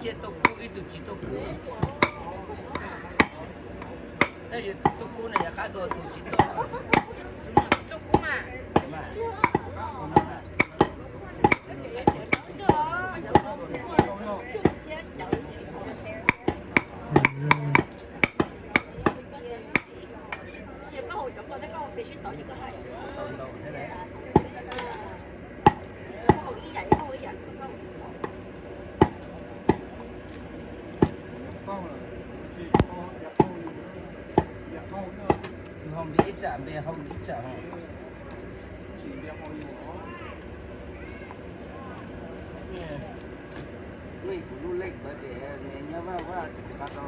Ib tug tuaj kub, ib tug tsis tuaj kub. Tab sis tus tuaj kub no yog qab dua tus tsis tuaj. Hau npias ib tsam, npias hau npias ib tsam. Kuv lub lej ntawd ces nws nyob